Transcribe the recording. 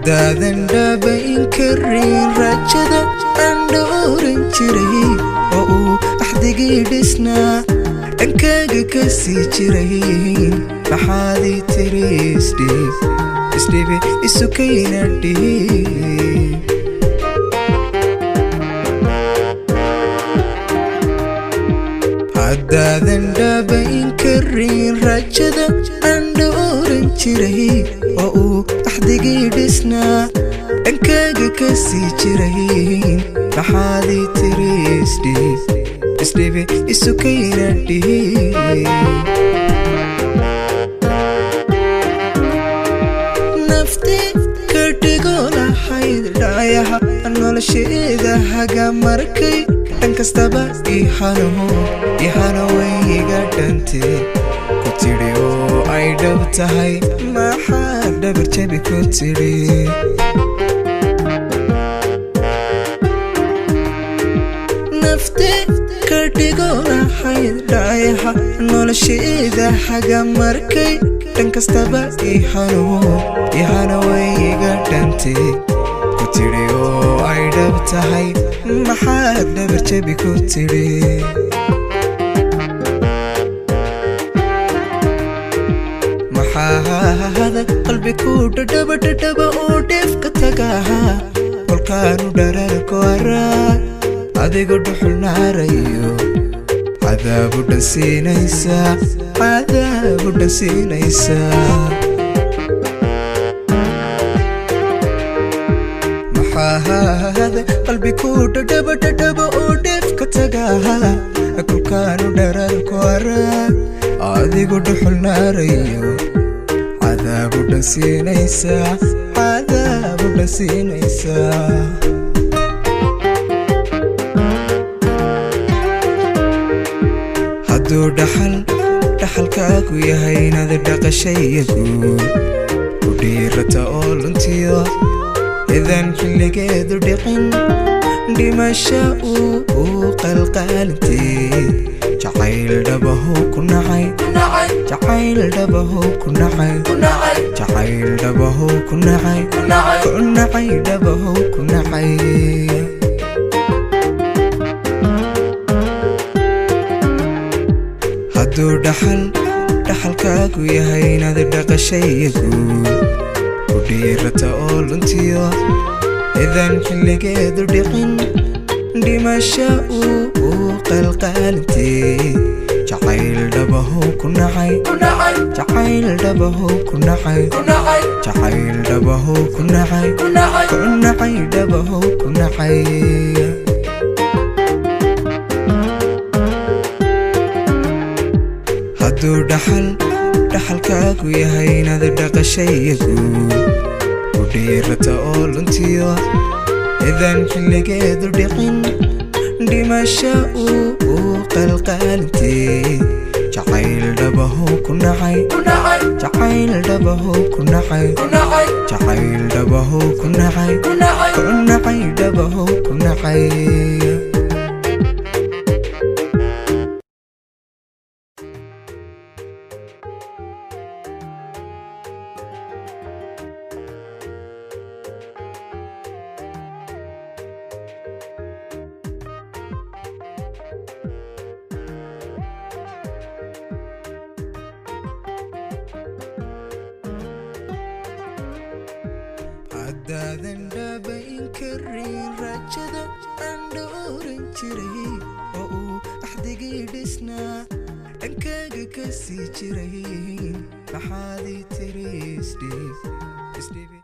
Haddaadan dhabayn karin rajada aan dhowran jiray oo uu axdigii dhisnaa dhankaaga ka sii jiray, maxaad ii tiri isdhiib, isdhibi isukayna dhiib? Haddaadan dhabayn karin rajada aan dhowran jiray oo uu axdigii dhisnaa dhankaaga ka sii jiray, maxaad ii tiri isdhiib, isdhibi isukayna dhiib? Nafti ka dhigo lahayd dhayaha nolosheeda haga, markay dhan kastaba ihano ihano way iga dhantee ku tidhi oo ay dhab tahay, maxaa dhabar jabi ku tidhi? Nafti ka dhigo lahayd dhayaha nolosheeda haga, markay dhan kastaba ihano ihano way iga dhantee ku tidhi oo ay dhab tahay, maxaad dhabar jabi ku tidhi? Maxaa qalbi ku dhadhaba dhadhaba oo dheefka tagaha, kolkaanu dhararko araa adigu dhuxul naarayo cadaabu dhan siinaysaa, cadaabu dhan siinaysaa? Maxaahada qalbi ku dhadhaba dhadhaba oo dheefka tagaha, kolkaanu dhararko araa adigu dhuxul naarayo cadaabu dhan siinaysaa, cadaabu dhan siinaysaa? Hadduu dhaxal dhaxalkaagu yahay inaad dhaqashaya guul ku dhiirata oo luntiyo idan xilligeedu dhicin, dhimasho uu qalqaalintee jacayl dhabahu ku nacay, jacayl dhabahu ku nacay, jacayl dhabahu ku nacay, ku nacay dhabahu ku nacay. Hadduu dhaxal dhaxalkaagu yahay inaad dhaqashaya guul ku dhiirata oo luntiyo idan xilligeedu dhicin, dhimasho uu qalqaalintee jacayl dhabahu ku nacay, jacayl dhabahu ku nacay, jacayl dhabahu ku nacay, ku nacay dhabahu ku nacay. Hadduu dhaxal dhaxalkaagu yahay inaad dhaqashaya guul ku dhiirata oo luntiyo idan xilligeedu dhicin, dhimasho uu qalqaalintee jacayl dhabahu ku nacay, jacayl dhabahu ku nacay, jacayl dhabahu ku nacay, ku nacay dhabahu ku nacay. Haddaadan dhabayn karin rajada aan dhowran jiray oo uu axdigii dhisnaa dhankaaga ka sii jiray, maxaad ii tiri isdhiib, isdhibi?